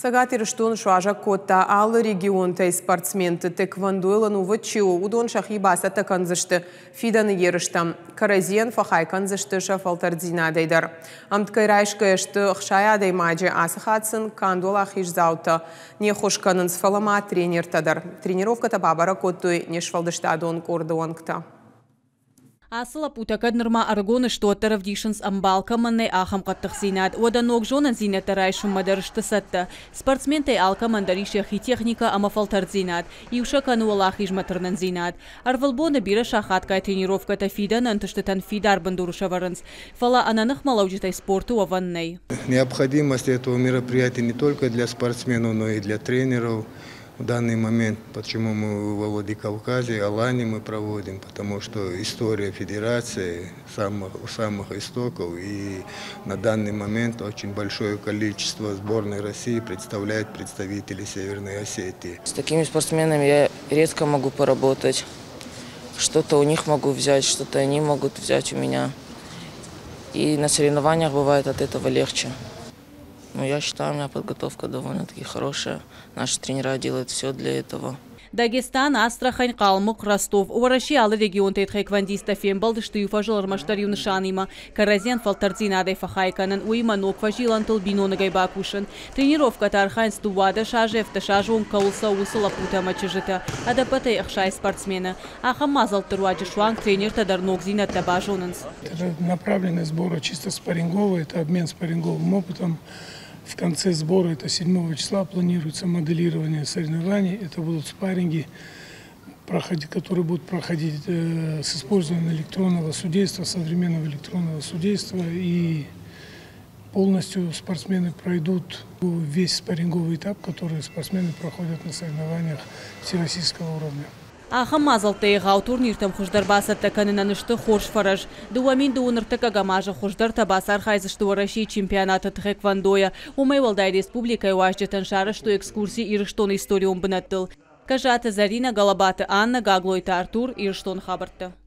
Цӕгат Ирыстон суазӕг кодта алы регионтӕй спортсменты. Тхэквондойыл ӕнувыд чи у, уыдон сӕхи бацӕттӕ кӕндзысты фидӕны ерыстӕм. Кӕрӕдзийӕн фӕхай кӕндзысты сӕ фӕлтӕрддзинадӕй дӕр. Ӕмткӕй райсгӕйӕ сты 60 адӕймаджы. Ацы хатт сын канд уӕлахиздзаутӕ не ххуыс кӕнынц, фӕлӕ ма тренертӕ дӕр. Тренировкӕтӕ бабӕрӕг кодтой не сфӕлдыстадон къорды уӕнгтӕ. Ацы лӕппутӕ кӕд нырма ӕрыгон сты, уӕддӕр ӕвдисынц, ӕмбал кӕмӕн нӕй, ахӕм хъӕддыхдзинад. Уӕдӕ ног зонындзинӕдтӕ райсынмӕ дӕр сты цӕттӕ. Спортсментӕй алкӕмӕн дӕр ис йӕхи техникӕ ӕмӕ фӕлтӕрддзинад. Иу сӕ кӕны уӕлахизмӕ тырнындзинад. Ӕрвылбоны бирӕ сахатгай тренировкӕтӕ фидӕны ӕнтыстытӕн фидар бындур сӕвӕрынц. Фӕлӕ ӕнӕ ныхмӕлӕуджытӕй спорты уӕвӕн нӕй. Необходимость этого мероприятия не только для спортсменов, но и для тренеров. В данный момент, почему мы во Владикавказе, Алании мы проводим, потому что история федерации самых истоков, и на данный момент очень большое количество сборной России представляют представители Северной Осетии. С такими спортсменами я редко могу поработать. Что-то у них могу взять, что-то они могут взять у меня. И на соревнованиях бывает от этого легче. Но я считаю, у меня подготовка довольно-таки хорошая. Наши тренера делают все для этого. Дагестан, Астрахань, Хъалмыхъ, Ростов. Уӕрӕсейы алы регионтӕй тхэквондисттӕ фембӕлдысты иу фӕзыл ӕрмӕстдӕр иу нысанимӕ: кӕрӕдзийӕн фӕлтӕрддзинадӕй фӕхай кӕнын, уыимӕ ног фӕзилӕнтыл биноныгӕй бакусын. Тренировкӕты архайынц 12 азы 17 азы онг кӕуыл цӕуы, уыцы лӕппутӕ ӕмӕ чызджытӕ. Ӕдӕппӕтӕй 60 спортсмены. Ахӕм мадзӕлтты руаджы суанг тренертӕ дӕр ногдзинӕдтӕ базонынц. Это направленность сбора чисто спарринговая, это обмен спарринговым опытом. В конце сбора, это 7 числа, планируется моделирование соревнований. Это будут спарринги, которые будут проходить с использованием электронного судейства, современного электронного судейства. И полностью спортсмены пройдут весь спарринговый этап, который спортсмены проходят на соревнованиях всероссийского уровня. Ахӕм мадзӕлттӕ егъау турниртӕм хуыздӕр бацӕттӕ кӕнынӕн сты хорз фӕрӕз. 2031 азы хуыздӕртӕ бацархайдзысты Уӕрӕсейы чемпионаты тхэквондойӕ. Уымӕй уӕлдай республикӕйы уазджытӕн сарӕзтой экскурси Ирыстоны историон бынӕттыл. Кӕзаты Зӕринӕ, Галабаты Анна, Гаглойты Артур, Ирыстоны хабӕрттӕ.